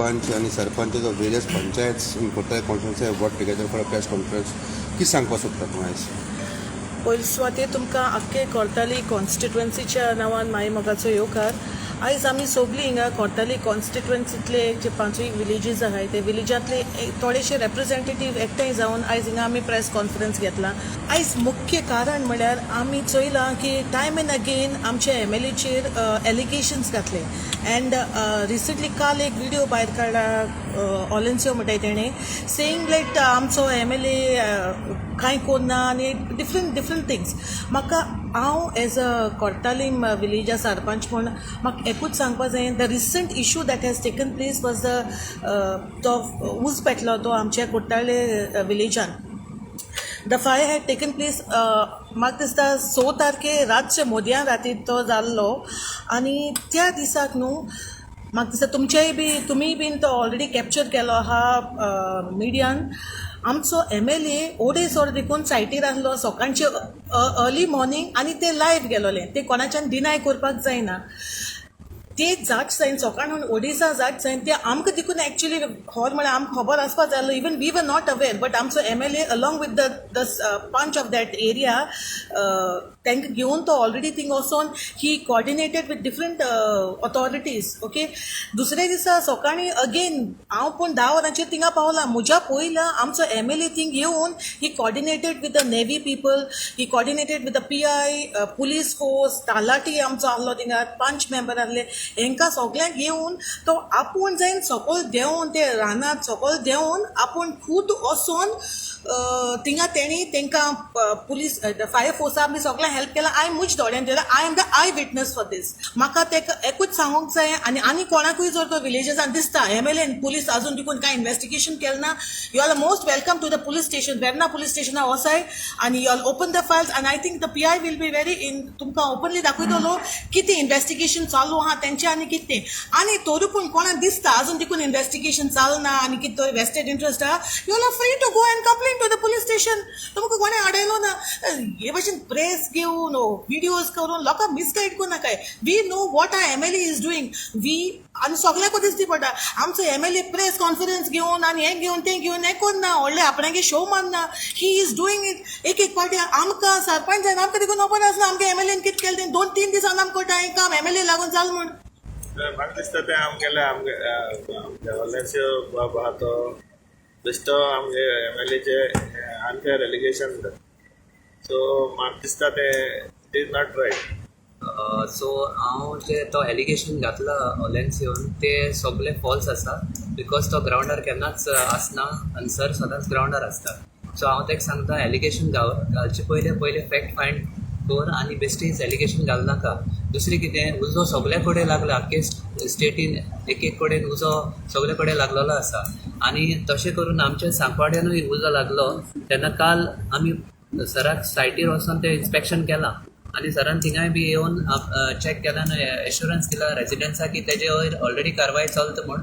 उपपंच आनी sarpanch of various panchayats in Cortalim constituency have got together for a press conference. कितें सांगपाक सोदता तूं आयज? पयले सुवातेर तुमकां आख्खे कोर्ताली कॉन्स्टिट्युएन्सीच्या नांवान माई मोगाचो येवकार. आयज आमी सोगलीं हिंगा कोर्ताली कॉन्स्टिट्युएन्सीतले जे पांचूय विलेजीस आहाय, ते विलेजांतले थोडेशे रेप्रेझेंटेटीव एकठांय जावन आयज हिंगा आमी प्रेस कॉन्फरन्स घेतला. आयज मुख्य कारण म्हळ्यार आमी चोयलां की टायम एंड अगेन आमच्या एमएलएचेर एलिगेशन्स घातले अँड रिसंटली काल एक व्हिडिओ भायर काडला, ऑलेन्सियो म्हणटाय तेणें, सेईंग लायक आमचो एमएलए कांय कोन्ना आनी डिफरंट डिफरंट थिंग्स. म्हाका हांव एज अ कोर्तालीम विलेजा सरपंच म्हूण म्हाका एकूच सांगपा जाय, the recent issue that has taken place was the तो ऊज पेटलो तो आमच्या कुट्टाळे विलेजान. The fire had taken place, म्हाका दिसता, 6 तारखे रातचे, मोदयां राती तो जाल्लो. आनी त्या दिसाक न्हू, म्हाका दिसता तुमचेय बी, तुमीय बीन तो ऑलरेडी कॅप्चर केलो आहा मिडियान. आमचो एमएलए ओडेस वर देखून सायटीर आसलो सकाळचे अर्ली मॉर्निंग आनी ते लायव्ह गेलोले. ते कोणाच्यान डिनाय करपाक जायना. ते जात जायन सकाळ ओडिसा जात जायन ते आमकां देखून एक्चुली खबर म्हळ्यार आमकां खबर आसपा जाय आसलो. Even we were not aware, but आमचो MLA along with the panch of that area, तांकां घेवन तो ऑलरेडी थिंग वचोन he coordinated with different authorities, okay? दुसऱ्या दिसा सकाळीं अगेन हांव पूण 10 वरांचेर थिंगा पावला. म्हज्या पयला आमचो एमएलए थिंग येवन he coordinated with the navy people, he coordinated with the PI, police force, talathi आमचो आहलो थिंगा, पंच मेंबर आहले, हेंकां सगल्यांक घेवन तो आपूण जायन सकयल देंवन, ते रानांत सकयल देंवन, आपूण खूद वचोन थिंगा तेणी तांकां पुलीस, फायर फोर्सा बी सगळ्यांक हेल्प केला. हांवें म्हज दोळ्यान पळयलां. I am the eye witness for this. म्हाका तेका एकूच सांगूंक जाय आनी आनी कोणाकूय जर तो विलेजसान दिसता एमएलएन पुलीस अजून देखून कांय इन्वेस्टिगेशन केलें ना, you are most welcome to the police station, Verna police स्टेशना वचाय आनी you all open the files आनी I think the PI will be very in तुमकां ओपनली दाखयतलो कितें इन्वेस्टिगेशन चालू आहा तेंचें आनी कितें. आनी तरी पूण कोणाक दिसता अजून देखून इन्वेस्टिगेशन चालना आनी कितें तरी वेस्टेड इंट्रस्ट आहा, you are free to go and complain to the police station. तुमकां कोणें अडयलो ना. हे भशेन प्रेस घेवन विडियोज करून लोकांक मिसगायड करूं नाकाय. We know what our MLA is doing. We आनी सगळ्यांकूच दिसती पडटा, आमचो एमएलए प्रेस कॉन्फरन्स घेवन आनी हें घेवन तें घेवन हें करना, व्हडलें आपणागे शो मारना. He is doing it. एक एक पावटी आमकां सरपंच जायना, आमकां देखून खबर आसना आमकां एमएलएन कितें केलें तें. 2-3 दिसान आमकां कळटा हें काम एमएलए लागून जालें म्हूण. म्हाका दिसता तें आमगेले आमगे आमगे ऑलेन्सियो बाब आहा तो बेश्टो आमगे एमएलएचे अनफेयर एलिगेशन. सो म्हाका दिसता तें it is not right. So हांव जे तो एलिगेशन घातला ओलेन्सियोन, ते सगळे फॉल्स आसा, because तो ग्रावंडार केन्नाच आसना आनी सर सदांच ग्रावंडार आसता. सो हांव ताका सांगता, एलिगेशन घालचे पयले पयले फॅक्ट फायंड कर आनी बेश्टीच एलिगेशन घालनाका. दुसरें कितें, उजो सगल्या कडेन लागला. आख्खे स्टेटीन एक एक कडेन उजो सगळे कडेन लागलेलो आसा आनी तशें करून आमच्या सांकवाड्यानूय उजो लागलो तेन्ना काल आमी सराक सायटीर वचोन तें इन्स्पेक्शन केलां आनी सरान थिंगाय बी येवन चॅक केला आनी एश्युरन्स दिला रेजिडंट्साक की तेजे वयर ऑलरेडी कारवाय चलता म्हूण.